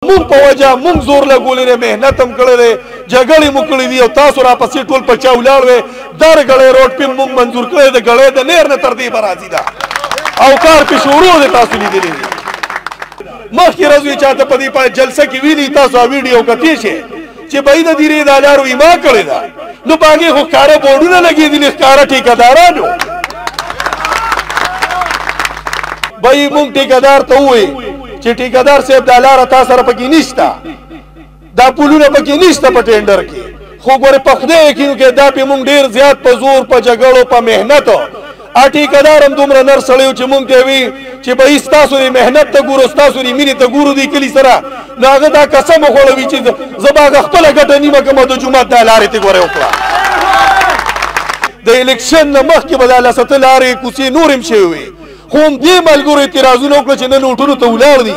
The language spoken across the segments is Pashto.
مونږ په وجه مونږ زور لګولی دی، محنت هم کړی دی، جګړې مو کړې دي او تاسو راپسې ټول په چا ولاړ وئ. در ګړی روډ پې مونږ منظور کړی د ګړی د نیر نه تر دې به راځي دا او کار پې شروع دی، تاسو لیدلی دی. مخکې ورځ یې چاته په دې په جلسه کې ویلي، تاسو ویډیو کتی شئ چې به د دې دا لارو یې ما کړې ده، نو په هغې خو ښکاره بورډونه لګېدلي، ښکاره ټیکهدارانو. به یې مونږ ټیکهدار ته ووایي چې ټیکهدار صاحب دا لاره تا سره پکې نشته، دا پولونه پکې نشته په ټینډر کې، خو ګورې په خدای یقین وکړئ دا پې مونږ ډېر زیات په زور، په جګړو، په محنت. ټیکهدار هم دومره نر سړی و چې مونږ ته وی چې به یې ستاسو دې محنت ته ګورو، ستاسو دې مینې ته ګورو دې کلي سره، نو هغه دا قسم وخوړوي چې زه به هغه خپله ګټه نیمه کړم د جومات دا لارې ته ګورې وکړه. د الیکشن نه مخکې به دا لسته لارې کوڅې نورې هم شوې وې، خو هم دې ملګرو اعتراضونه وکړه چې نن ووټونو ته ولاړ دي،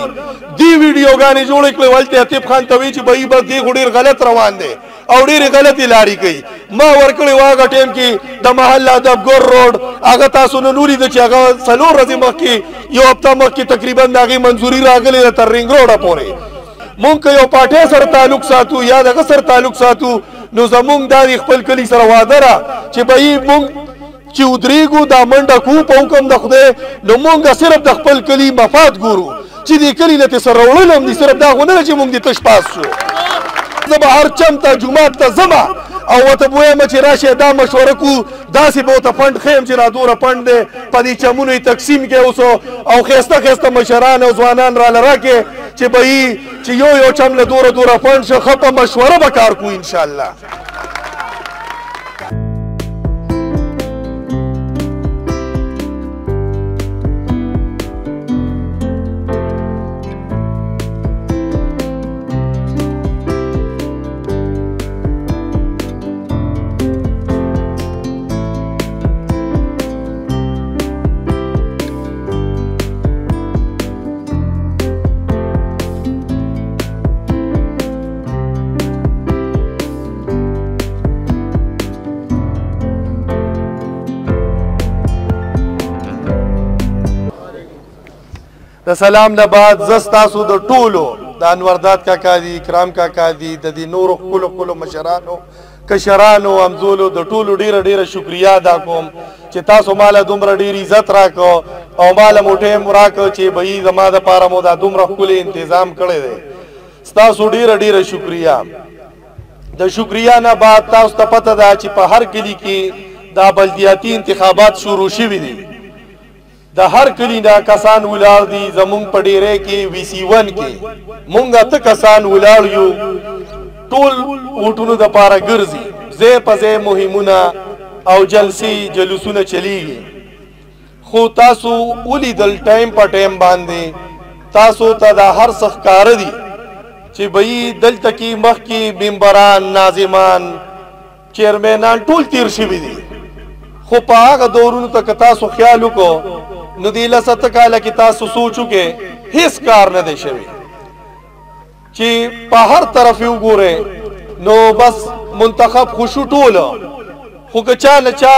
دې ویډیوګانې جوړې کړې، هلته عطیب خان ته وایي چې به یې بس دې خو ډېر غلط روان دی او ډېرې غلطې لارې کوي. ما ورکړې وه هغه ټایم کې د محله ادبګور روډ، هغه تاسو نن ولیده چې هغه 4 ورځې مخکې، یو هفته مخکې تقریبا د هغې منظوري راغلې ده تر رینګ روډه پورې. مونږ که یو پارټۍ سره تعلق ساتو یا دغه سره تعلق ساتو، نو زمونږ دا د خپل کلي سره وعده ده چې به یې مونږ چې ودرېږو دا منډه کوو په حکم د خدای، نو مونږ صرف د خپل کلي مفاد ګورو چې دې کلي له ترې سره راوړل هم دي، صرف دا خو نه ده چې مونږ دې تش پاس شو. زه به هر چم ته جومات ته ځم او ورته به وایم چې راشه دا مشوره کو، داسې به ورته فنډ ښیم چې را دوره فنډ دی په دې چمونو یې تقسیم کړې اوس، او ښایسته ښایسته مشران او ځوانان راله راکړې چې به یې چې یو یو چم له دوره دوره فنډ شه، ښه په مشوره به کار کوو انشاءالله. د سلام نه بعد زه ستاسو د ټولو د انورداد کاکا دي، اکرام کاکا دي، د دې نورو ښکلو ښکلو مشرانو کشرانو همزولو د ټولو ډېره ډېره شکریه ادا کوم چې تاسو ماله دومره ډېر عزت راکړو او ماله مو ټایم راکړو چې به یې زما دپاره مو دا دومره ښکلی انتظام کړی دی. ستاسو ډېره ډېره شکریه. د شکریه نه بعد تاسو ته پته ده چې په هر کلي کې دا بلدیاتي انتخابات شروع شوي دي، د هر کلي نه کسان ولاړ دي. زمونږ په ډیری کې وی سی 1 کې مونږ 8 کسان ولاړ یو، ټول ووټونو دپاره ګرځي، ځای په ځای مهمونه او جلسې جلوسونه چلیږي. خو تاسو ولیدل ټایم په ټایم باندې تاسو ته دا هر څه ښکاره دي چې به یې دلته کې مخکې ممبران، ناظمان، چیرمنان ټول تیر شوي دي، خو په هغه دورونو ته که تاسو خیال وکړو نو دې 8 کاله کې تاسو سوچ وکړئ هیڅ کار نه دی شوی. چې په هر طرف یې وګورئ نو بس منتخب خو شو ټول، خو که چا نه چا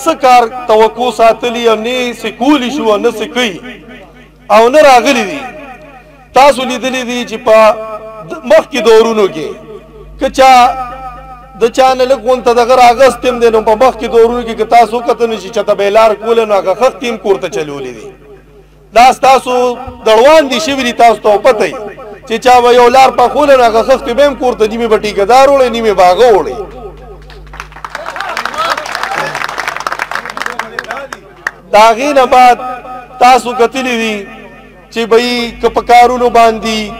څه کار توقع ساتلی او نه یې څه کولی شو او نه څه کوي او نه راغلي دي. تاسو لیدلي دي چې په مخکې دورونو کې که چا د چا نه لږ غونته دغه راغستې هم دی، نو په مخکې دورونو کې که تاسو وکتل نو چې چاته به یې لار کوله نو هغه خښتې هم کور ته چلولې دي. دا ستاسو دړوان دي شوي دي، تاسو ته پته وي چې چا به یو لار پخوله نو هغه خښتې به هم کور ته نیمې به ټیکهدار وړی، نیمې به هغه وړی. د هغې نه بعد تاسو کتلي دي چې به یې که په کارونو باندې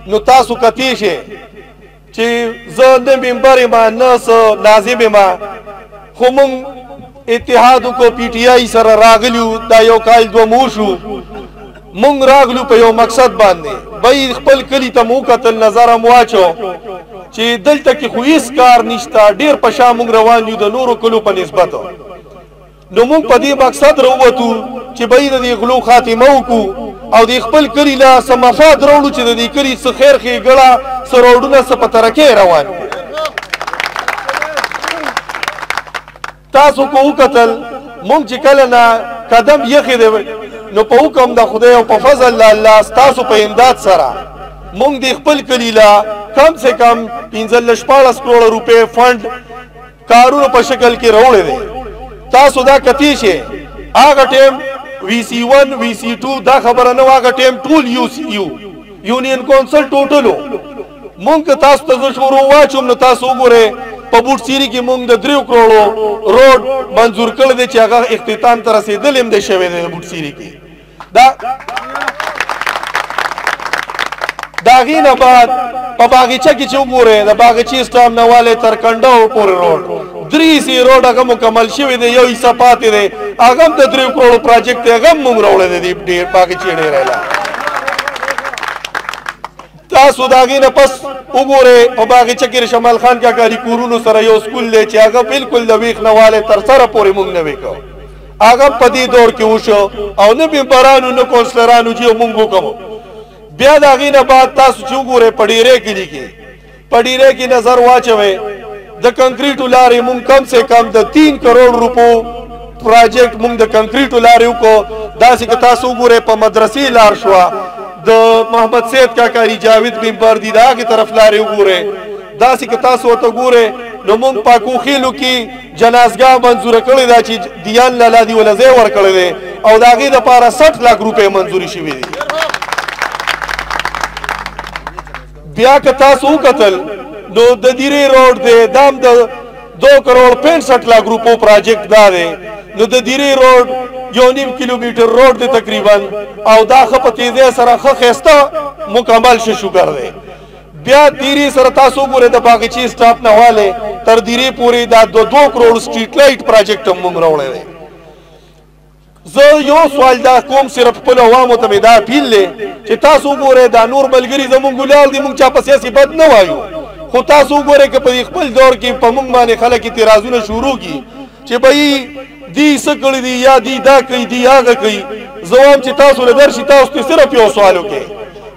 نو تاسو کتی شئ چې زه نه ممبر یم نه څه ناظم یم، خو موږ اتحاد وکړو، پي ټي آی سره راغلي وو، دا یو کال دوه مو شو، موږ راغلو په یو مقصد باندې. به یې خپل کلي ته مو وکتل، نظر هم واچو چې دلته کې خو هیڅ کار نشته، ډېر په شا موږ روان یو د نورو کلو په نسبت. نو موږ په دې مقصد راووتو چې به یې د دې غلو خاتمه وکړو او د خپل کلي له څه مفاد راوړو چې د دې کلي څه خیر ښېګړه، څه روډونه، څه په ترکۍ روان کړو. تاسو کو وکتل مونږ چې کله نه قدم یخې دی نو په حکم د خدای او په فضل د الله ستاسو په امداد سره مونږ د خپل کلي له کم سے کم 15-16 کروڑ روپے فنډ کارونو په شکل کې راوړی دی. تاسو دا کتی شئ هغه ټایم وی سی 1 وی سی 2 دا خبره نه، هغه ټایم ټول یو سی یو یونین کونسل ټوټلو. مونږ که تاسو ته زه شروع واچوم نو تاسو وګورئ په بوټ سیري کې مونږ د 3 کروڑو روډ منظور کړی دی چې هغه اختتام ته رسېدلی هم دی شوی دی بوټ سیري کې. دا د هغې نه بعد په باغچه کې چې وګورئ د باغچې سټام نه والې تر کنډاو پورې روډ 3 سی روډ هغه مکمل شوی دی، یو حصه پاتې دی، هغه هم د 3 کروڑو پروجیکټ دی، هغه هم مونږ راوړی دی ډېر باغچې ډېری له. تاسو د هغې نه پس وګورئ په باغچه کې شمال خان کاکا د کورونو سره یو سکول دی چې هغه بالکل د ویښ نه والې تر سره پورې مونږ نه وکړو، هغه په دې دور کې وشو او نه ممبرانو نه کونسلرانو چې مونږ وکړو. بیا د هغې نه بعد تاسو چې وګورئ په ډېری کلي کې په ډېری کې نظر واچوئ د کنکریټو لارې مونږ کم سے کم د 3 کروڑ روپو پروجیکټ مونږ د کنکریټو لارې وکړو. داسې که تاسو وګورئ په مدرسې لار شوه د محمد سید کاکاری جاوید ممبر دی د هغې طرف لارې وګورئ. داسې که تاسو ورته ګورئ نو مونږ پاکو خېلو کې جنازګاه منظوره کړې ده چې دیان لالا دی وله ځای ورکړی دی او د هغې دپاره 60 لاک روپۍ منظوري شوې دي. بیا که تاسو وکتل نو د دیرې روډ دی، دا هم د 2 کروڑ 65 لاک روپو پروجیکټ دا دی. نو د دیرې روډ 1.5 کیلومیټر روډ دی تقریبا او دا ښه په تیزۍ سره ښه ښایسته مکمل شو، شکر دی. بیا دیرې سره تاسو وګورئ د باغچې سټاپ نه والې تر دیرې پورې دا 2 کروڑ سټریټ لایټ پروجیکټ هم مونږ راوړی دی. زه یو سوال دا کوم صرف خپلو عوامو ته مې دا اپیل دی چې تاسو وګورئ دا نور ملګري زمونږ ولاړ دي، مونږ چا پسې هسې بد نه وایو، خو تاسو وګورئ که په دې خپل دور کې په مونږ باندې خلک اعتراضونه شروع کړي چې بهیي دی څه کړي دي یا دی دا کوي دی هغه کوي، زه وایم چې تاسو له درشي تاسو ته صرف یو سوال وکړئ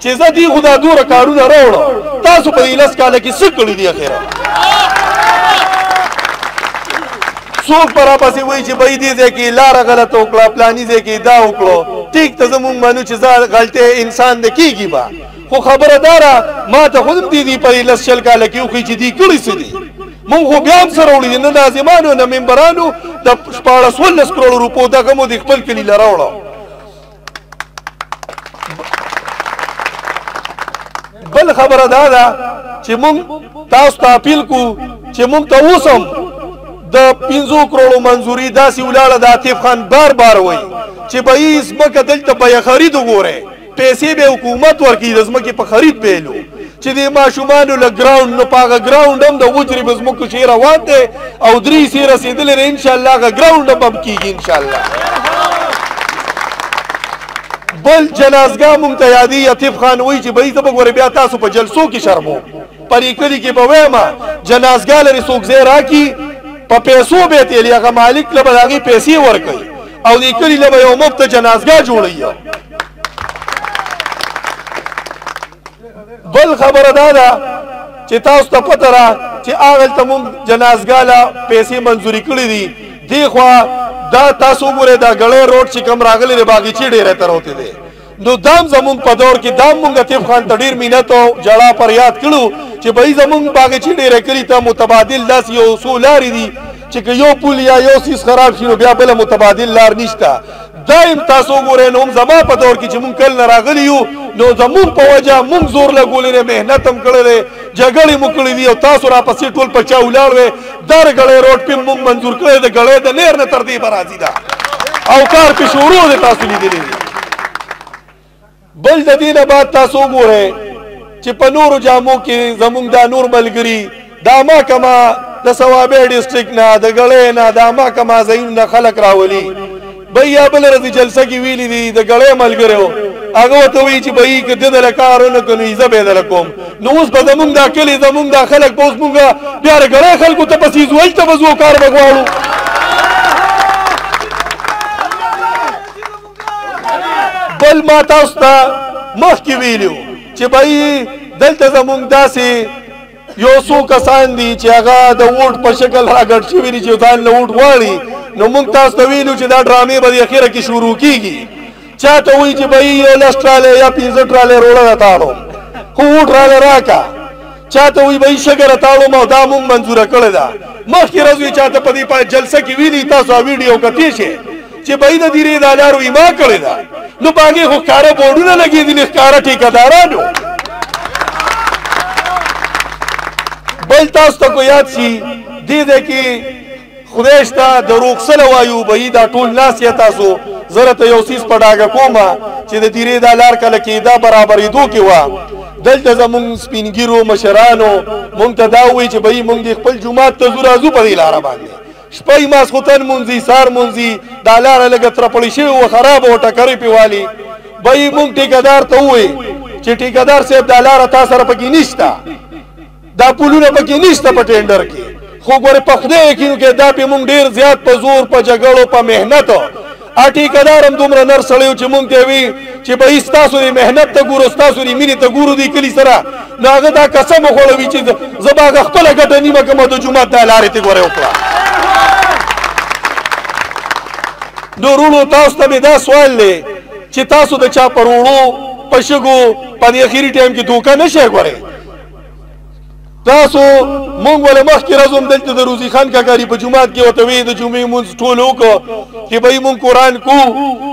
چې زه دې خو دا دومره کارونه راوړم، تاسو په دې 10 کاله کې څه کړي دي؟ اخره څوک به راپسې وایي چې بهیي دې ځای کې لاره غلطه وکړه، پلاني ځای کې دا وکړو. ټیک ته زمونږ منو چې زه غلطی انسان دی کېږي به، خو خبره دا ده ما ته خو هم دې دي په دې 10-20 کاله کې وښیي چې دې کړي څه دي. مونږ خو بیا هم سره وړي دي، نه ناظمانو نه ممبرانو د 16-17 کروڑ روپو دغه مو د خپل کلي له راوړو. بل خبره دا ده چې مونږ تاسو ته اپیل کو چې مونږ ته اوس هم د 5 کروڑو منظوري داسې ولاړه د عاطف خان بار بار وایي چې به یې ځمکه دلته په خرید وګورئ، پیسې به حکومت ورکړي د ځمکې په خرید پیلو چې د ماشومانو له ګراوند نو په هغه ګراوند هم د وجرې په ځمکو شی روان دی او 3 حصې رسېدلی دی، انشاءالله هغه ګراوند هم هم کېږي انشاءالله. بل جنازګاه مونږ ته یادي، عاطف خان وایي چې به یې زه به ګورې بیا تاسو په جلسو کې شرمو په دې کلي کې به وایم جنازګاه لرې څوک ځای راکړي په پیسو به یې تېلي، هغه مالک له به د هغې پیسې ورکوي او دې کلي له به یو مفته جنازګاه جوړوي. بل خبره دا ده چې تاسو ته پته ده چې هغلته مونږ جنازګاه له پیسې منظوري کړې دي. دې خوا دا تاسو وګورئ دا ګړی روډ چې کوم راغلی دی باغچې ډېری ته راوتی دی، نو دام زمونږ په دور کې دام مونږ عاطف خان ته ډېر مینت او ژړا پر یاد کړو چې بهیي زمونږ باغچې ډېری کلي ته متبادل داسې یو څو لارې دي چې که یو پول یا یو څیز خراب شي نو بیا بله متبادل لار نشته. دایم تاسو وګورئ نو هم زما په دور کې چې مونږ کله نه راغلي یو نو زمونږ په وجه مونږ زور لګولی دی، محنت هم کړی دی، جګړې مو کړې دي او تاسو راپسې ټول په چا ولاړ وئ. دا د ګړۍ روډ پې مونږ منظور کړی د ګړۍ د نیر نه تر دې به راځي دا او کار پې شروع دی، تاسو لیدلی دی. بل د دې نه بعد تاسو وګورئ چې په نورو جامو کې زمونږ دا نور ملګري دا ما کما د صوابۍ ډسټرکټ نه د ګړۍ نه دا ما کما ځایونو نه خلک راولي. بیا بله ورځ جلسه کې ویلي دي د ګړۍ ملګری و، هغه ورته وایي چې بهیي که ده دله کار ونه کړو نو زه به یې دله کوم. نو اوس به زمونږ دا کلی زمونږ دا خلک به اوس مونږ بیا د ګړۍ خلکو ته پسې ځو، هلته به ځو کار به غواړو. بل ما تاسو ته مخکې ویلي وو چې بهیي دلته زمونږ داسې یو څو کسان دي چې هغه د ووټ په شکل راګډ شوي دي چې ځان له ووټ غواړي. نو موږ تاسو ته ویلو چې دا ډرامې به د اخره کې شروع کیږي. چا ته وایي چې بهیي یو 10 ټرالې یا 5 ټرالې روړه راته اړوم، خو ووټ راله راکه. چاته وایي به یې شګه راتاړو ما دا مونږ منظوره کړې ده. مخکې ورځ وي چاته په دې جلسه کې ویلي، تاسو ویډیو کتی شئ چې به یې د دیرې دا لار وي ما کړې ده. نو په هغې خو ښکاره بورډونه لګېدلي، ښکاره ټیکهدارانو. بل تاسو ته کو یاد شي دې ځای کې خدای شته د روغسله وایو به یې دا ټول ناست یې تاسو. زه راته یو څیز په ډاګه کوم چې د دیرې دا لار کله کېده برابرېدو کې وه، دلته زمونږ سپینګیرو مشرانو مونږ ته دا ووایي چې به یې مونږ دې خپل جومات ته ځو راځو په دې لاره باندې. شپه یې ماسخوتن مونځي، سهار مونځي، دا لاره لږه ترپړې شوې وه، خرابه وه، ټکرې پې والي. به یې مونږ ټیکهدار ته ووایي چې ټیکهدار صاحب دا لاره تا سره پکې نشته، دا پولونه پکې نشته په ټینډر کې. خو ګورې په خدای یقین وکړئ دا پې مونږ ډېر زیات په زور، په جګړو، په محنت. ټیکهدار هم دومره نر سړی و چې مونږ ته وي چې به یې ستاسو دې محنت ته ګورو، ستاسو دې مینې ته ګورو دې کلي سره، نو هغه دا قسم وخوړوي چې زه به هغه خپله ګټه نیمه کړم او د جومات دا لارې ته ګورې وکړه. نو وروڼو تاسو ته مې دا سوال دی چې تاسو د چا پر وړو په شګو په دې اخري ټایم کې دوکه نه شئ ګورئ. تاسو مونږ ول مخکې ورځ هم دلته د روزي خان کاکاري په جومات کې ورته ویې د جمعې مونځ ټول وکړو چې به یې مونږ قرآن کو،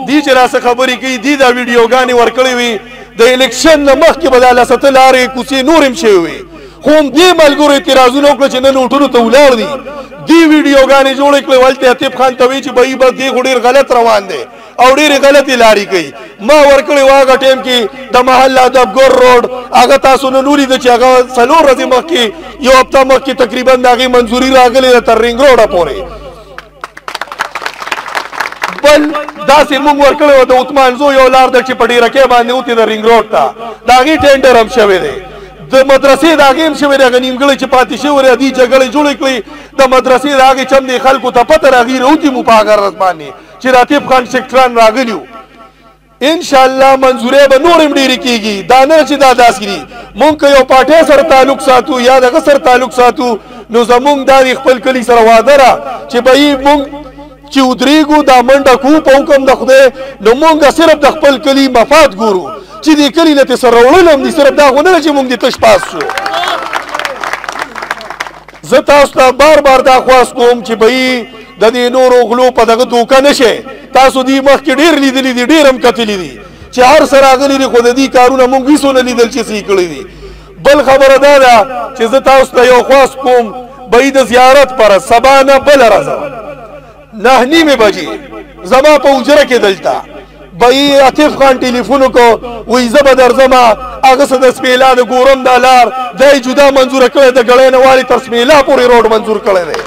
دي چې راسه خبرې کوي، دي دا ویډیوګانې ورکړې وي. د الیکشن نه مخکې به دا لسته لارې کوڅې نورې هم شوې وي، خو هم دې ملګرو اعتراضونه وکړه چې نن ووټونو ته ولاړ دي. دې ویډیوګانې جوړې کړې، هلته عاطف خان ته وایي چې به یې بس دې خو ډېر غلط روان دی او ډېرې غلطې لارې کوي. ما ورکړې وه هغه ټایم کې د محله ادبګور روډ، هغه تاسو نن ولیده چې هغه څلور ورځې مخکې، یو هفته مخکې تقریبا د هغې منظوري راغلې ده تر رینګ روډه پورې. بل داسې موږ ورکړې وه د عثمانزو یو لار ده چې په ډېرکۍ باندې وتې د رینګ روډ ته، د هغې ټینډر هم شوی دی. د مدرسې د هغې هم شوی دی، هغه نیمګړی چې پاتې شوی دی، دې جګړې جوړې کړې. د مدرسې د هغې چم دې خلکو ته پته راغلي، راوتي مو په هغه ورځ باندې چې راتب خان سیکټران راغلي وو. انشاءالله منظورې به نور هم ډېرې کېږي. دا نه چې دا داسې دي، مونږ که یو پارټۍ سره تعلق ساتو یا دغه سره تعلق ساتو، نو زمونږ دا د خپل کلي سره وعده ده چې به یې مونږ چې ودرېږو دا منډه کوو په حکم د خدای، نو مونږ صرف د خپل کلي مفاد ګورو چې دې کلي له ترې سره راوړل هم دي، صرف دا خو نه ده چې مونږ دې تش پاس شو. زه تاسو ته بار بار دا خواست کوم چې به یې د دې نورو غلو په دغه دوکه نه شئ. تاسو دې مخکې ډېر لیدلي دي، ډېر هم کتلي دي چې هر څه راغلي دي، خو د دې کارونه مونږ هېڅ ونه لیدل چې څه یې کړي دي. بل خبره دا ده چې زه تاسو ته یو خواست کوم، به یې د زیارت پر سبا نه بله ورځ 9:30 بجې زما په حجره کې دلته به یې عاطف خان ټلیفون وکړو، وایي زه به درځم، هغه څه د سپیلا د ګورم دا لار دا یې جدا منظوره کړې، د ګړۍ نه والي تر سپیلا پورې روډ منظور کړی دی.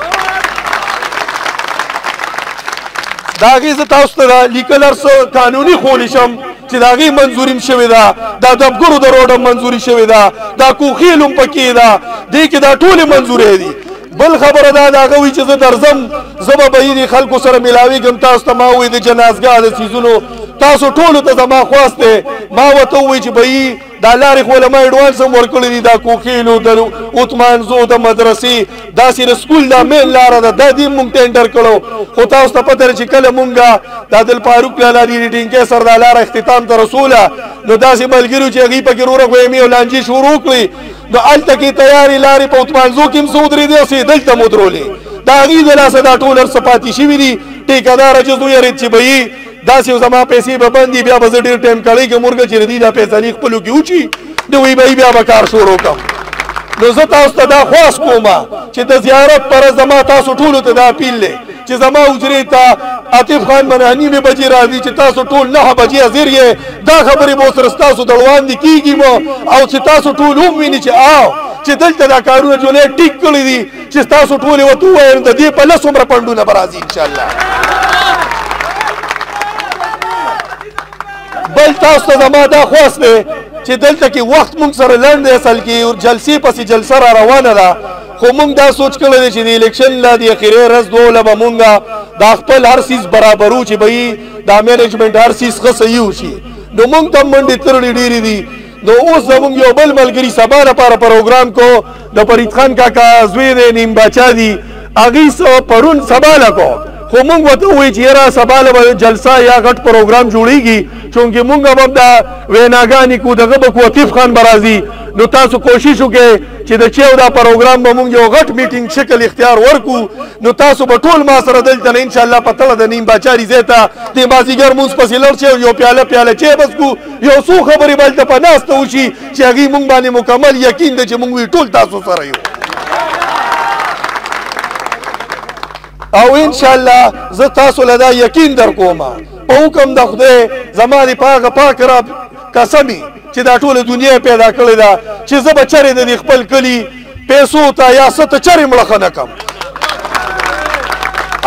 د هغې زه تاسو ته لیکل هر څه قانوني ښولی شم چې د هغې منظوري هم شوې ده، دا دبګرو د روډ هم منظوري شوې ده، دا کوخیل هم پکې ده، دې کې دا ټولې منظورې دي. بل خبره دا ده هغه وایي چې زه درځم، زه به به یې خلکو سره میلاویږم. تاسو ته ما ووایي د جنازګاه د څیزونو تاسو ټولو ته زما خواست دی، ما ورته ووایي چې به یې دا لارې خو له ما اډوانس هم ورکړي دي، دا کوخیلو د عثمانزو د مدرسې داسې د سکول دا مین لاره ده، دا دې مونږ ټینډر کړو. خو تاسو ته پته ده چې کله مونږ د عبدالفاروق لالا دې ټینکې سره دا لاره اختتام ته رسوله، نو داسې ملګري چې هغوی پکې وروره غویمې او لانجې شروع کړې، نو هلته کې تیارې لارې په عثمانزو کې هم څه ودرېدې او څه یې دلته هم ودرولې. د هغوی د لاسه دا ټول هر څه پاتې شوي دي. ټیکهدار چې زه ویرېد چې به یې داسې زما پیسې به بندي، بیا به زه ډېر ټایم کړېږم ورګه چې د دې دا فیصلې خپلو کې وچي، نو وایي به یې بیا به کار شروع کړم. نو زه تاسو ته دا خواست کوم چې د زیارت پر زما تاسو ټولو ته دا اپیل دی چې زما حجرې ته عاطف خان به 9:30 بجې راځي، چې تاسو ټول 9 بجې حاضر یې، دا خبرې به سره ستاسو د وړاندې کېږي مو، او چې تاسو ټول هم ویني چې آو چې دلته دا کارونه جولې ټیک کړي دي، چې تاسو ټول یې ورته ووایئ، د دې په لس عمره پنډونه به راځي انشاءالله. بل تاسو ته زما دا خواست دی چې دلته کې وخت مونږ سره لنډ دی، اصل کې جلسې پسې جلسه را روانه ده، خو مونږ دا سوچ کړی دی چې د الیکشن لا د اخرې ورځ دوه به مونږ دا خپل هر څیز برابرو چې به یې دا منیجمنټ هر څیز ښه صحیح وشي. نو مونږ ته منډې ترړې ډېرې دي. نو اوس زمونږ یو بل ملګري سبا لپاره پروګرام کو، د فرید خان کاکا زوی دی، نیم باچا دی، هغې څه پرون سبا له کو، خو مونږ ورته ووایو چې یاره سبا له به جلسه یا غټ پروګرام جوړېږي، چونکې مونږ به هم دا ویناګانې کو، دغه به کو، عطیف خان به راځي، نو تاسو کوشش وکړئ چې د چیو دا پروګرام به مونږ یو غټ میټینګ شکل اختیار ورکو، نو تاسو به ټول ما سره دلته نه انشاءالله په تله د نیم باچاري ځای ته د مازدیګر مونځ پسې لړ شي، یو پیاله پیاله چای بس کو، یو څو خبرې به هلته په ناسته وشي چې هغې مونږ باندې مکمل یقین دی چې مونږ وي ټول تاسو سره یو. او انشاءالله زه تاسو له دا یقین در کوم په حکم د خدای، زما دې په هغه پاک رب قسم چې دا ټوله دنیا پیدا کړې ده چې زه به چېرې د دې خپل کلي پیسو ته یا څه ته چېرې مړخه نه کړم.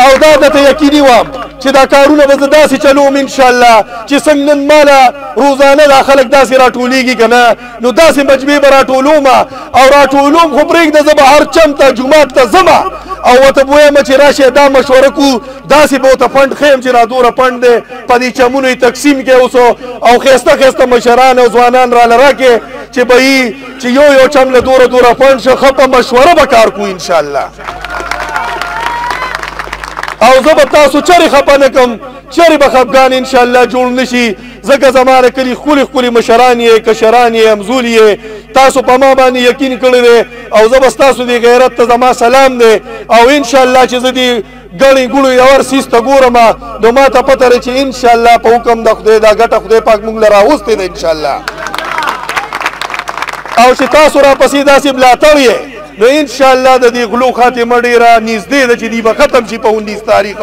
او دا درته یقیني وم چې دا کارونه به زه داسې چلوم انشاءالله چې څنګه نن ماله روزانه دا خلک داسې راټولېږي که نه، نو داسې مجمع به راټولوم او راټولوم، خو پرېږده زه به هر چم ته جومات ته ځم او ورته به وایم چې راشه دا مشوره کو، داسې به ورته فنډ ښیم چې را دوره فنډ دی په دې چمونو یې تقسیم کړې اوس، او ښایسته ښایسته مشران او ځوانان راله راکړې چې به یي چې یو یو چم له دوره دوره فنډ شه، ښه په مشوره به کار کوو انشاءالله. او زه به تاسو چېرې خفه نه کړم، چېرې به خفګان انشاءالله جوړ نه شي، ځکه زما د کلي ښکلي ښکلي مشران یې، کشران یې، همزول یې، تاسو په ما باندې یقین کړی دی او زه به ستاسو دې غیرت ته زما سلام دی. او انشاءالله چې زه دې ګڼې ګوڼې یو هر څیز ته ګورم نو ما ته پته ده چې انشاءالله په حکم د خدای دا ګټه خدای پاک موږ له راوستې ده انشاءالله. او چې تاسو راپسې داسې ملاتړ یې نو انشاءالله د دې غلو خاتمه ډېره نږدې ده چې دوی به ختم شي په 19 تاریخ.